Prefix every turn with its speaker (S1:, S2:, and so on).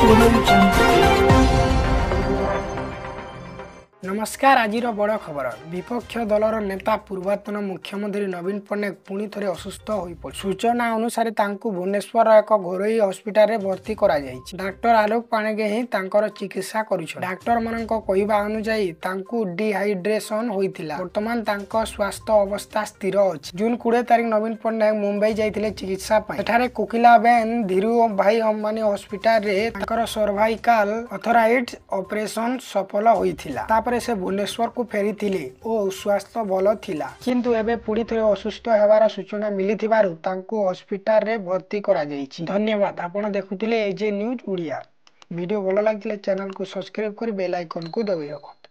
S1: Audio Jungle.
S2: ନମସ୍କାର। ଆଜିର ବଡ଼ ଖବର, ବିପକ୍ଷ ଦଳର ନେତା ପୂର୍ବତନ ମୁଖ୍ୟମନ୍ତ୍ରୀ ନବୀନ ପଟ୍ଟନାୟକ ପୁଣି ଥରେ ଅସୁସ୍ଥ ହୋଇପଡ଼ି। ସୂଚନା ଅନୁସାରେ ତାଙ୍କୁ ଭୁବନେଶ୍ୱରର ଏକ ଘରୋଇ ହସ୍ପିଟାଲରେ ଭର୍ତ୍ତି କରାଯାଇଛି। ଡାକ୍ତର ଆଲୋକ ପାଣିଗ୍ରାହୀ ତାଙ୍କର ଚିକିତ୍ସା କରୁଛନ୍ତି। ଡାକ୍ତରମାନଙ୍କ କହିବା ଅନୁଯାୟୀ ତାଙ୍କୁ ଡିହାଇଡ୍ରେସନ ହୋଇଥିଲା। ବର୍ତ୍ତମାନ ତାଙ୍କ ସ୍ୱାସ୍ଥ୍ୟ ଅବସ୍ଥା ସ୍ଥିର ଅଛି। ଜୁନ 20 ତାରିଖ ନବୀନ ପଟ୍ଟନାୟକ ମୁମ୍ବାଇ ଯାଇଥିଲେ ଚିକିତ୍ସା ପାଇଁ। ସେଠାରେ କୋକିଲାବେନ ଧୀରୁ ଭାଇ ଅମ୍ବାନୀ ହସ୍ପିଟାଲରେ ତାଙ୍କର ସର୍ଭାଇକାଲ ଅଥରାଇଡ୍ ଅପରେସନ ସଫଳ ହୋଇଥିଲା। ତାପରେ ସେ ଭୁବନେଶ୍ୱରକୁ ଫେରିଥିଲେ ଓ ସ୍ୱାସ୍ଥ୍ୟ ଭଲ ଥିଲା। କିନ୍ତୁ ଏବେ ପୁଣି ଥରେ ଅସୁସ୍ଥ ହେବାର ସୂଚନା ମିଳିଥିବାରୁ ତାଙ୍କୁ ହସ୍ପିଟାଲରେ ଭର୍ତ୍ତି କରାଯାଇଛି। ଧନ୍ୟବାଦ। ଆପଣ ଦେଖୁଥିଲେ ଏଜେ ନ୍ୟୁଜ୍ ଓଡ଼ିଆ। ଭିଡ଼ିଓ ଭଲ ଲାଗିଥିଲେ ଚ୍ୟାନେଲକୁ ସବସ୍କ୍ରାଇବ୍ କରି ବେଲ୍ ଆଇକନକୁ ଦବାଇ ରଖନ୍ତୁ।